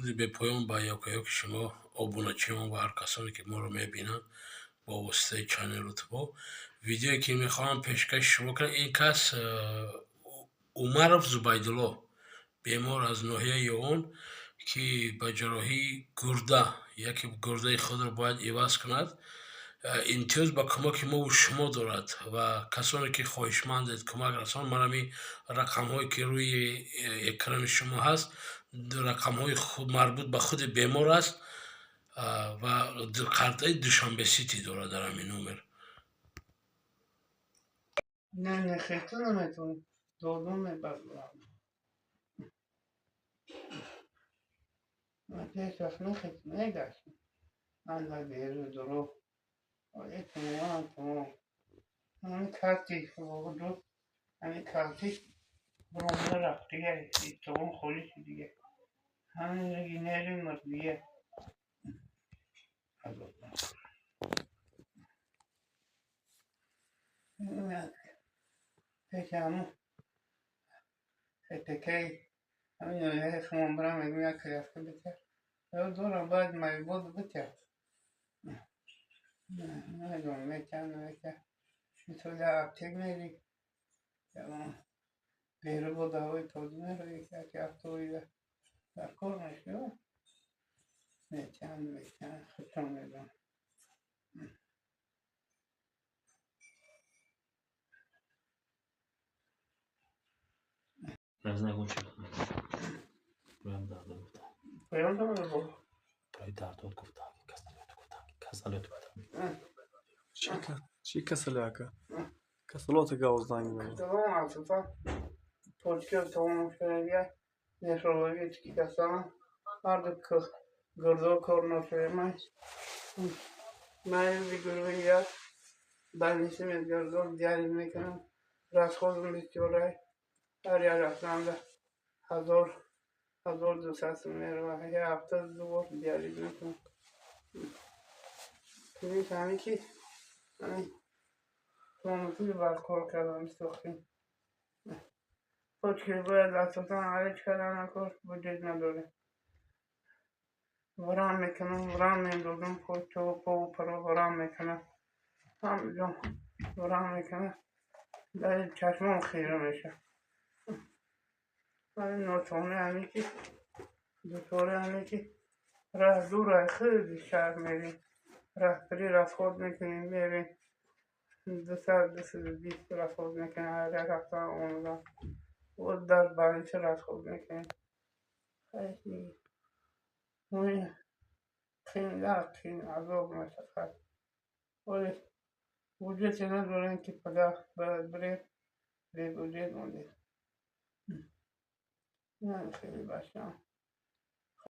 Дуруди бепоён ба ёка-ёки шумо, обуначиён ва ҳар касоне, ки моро мебинанд бо воситаи чанел Ютубо. Видеое, ки мехоҳам пешкаши шумо кунам, ин кас Умаров Зубайдулло, бемор аз ноҳияи Ёвон, ки ба ҷарроҳии гурда, яке гурдаи худро бояд иваз кунад, имтиёз ба кӯмаки мову шумо дорад ва касоне, ки хоҳишмандед кӯмак расон, ман ҳамин рақамҳое, ки рӯи экрани шумо ҳаст, рақамҳои марбут ба худи бемор аст ва картаи Душанбе Сити дорад дар ҳамин номер. Не, не, хето наметавонам. Додум мебарам. Ман пеш вақт мехестам, мегаштам. Анда беру дурӯғ. Тамом, тамом. Ҳамин карти буду, ҳамин карти буромада рафт дига, тамом, холӣ шуд дига. Ҳамин нери мурд дига. Пеши ҳамун ХТКи ҳамин ноҳияи хумон бирам, мегӯям, як коляска битя. Ё дорам, бояд маҷбур битя. Намедонам, метиҳам, наметиҳам. Мисол, як аптек мерӣ, беру бо давои тоза меравӣ, яке ҳафтаоида дар кор мешавад. Метиҳам, наметиҳам, худшон медонанд. Не знаю, чӣ Бароям дард гуфтам. Поён дорад бо? Барои дардот гуфтам, касалиёт гуфтам, касалиёт гуфтам. Чӣ касале, ака? Касалота гавзданг мезанад. Касалон асосан почка тамом шудагия, нефрологический касалон, ҳарду гурдо кор нашуда. Ман гурӯҳи як больница мегардам, диализ мекунам, расходам бисёрай. Ҳар як ҳафтаанда 1000, 1200 сум меравад. Як ҳафта ду бор диализ мекунам. Плюс ҳамин ки ҳамин томатуи барқор кардам, сохтем. Почки бояд асосан ҳалич кардан накор, буҷет надорем. Варам мекунам, варам мендозам, почо, пову паро варам мекунам. Ҳамҷо варам мекунам. Дар чашмом хира мешавад. Ҳамин ночони ҳамин ки дучори ҳамин ки раҳ дурай, хеле шаҳр мерем. Раҳпирӣ расход мекунем, мерем. 200, 220 расход мекунем ҳар як ҳафта омадан. Боз дар больница расход мекунем. Қин, азоб, машаққат. Вале буҷете надорем, ки пагаҳ бояд бирем, бебуҷет мондем. Хеле бачаам.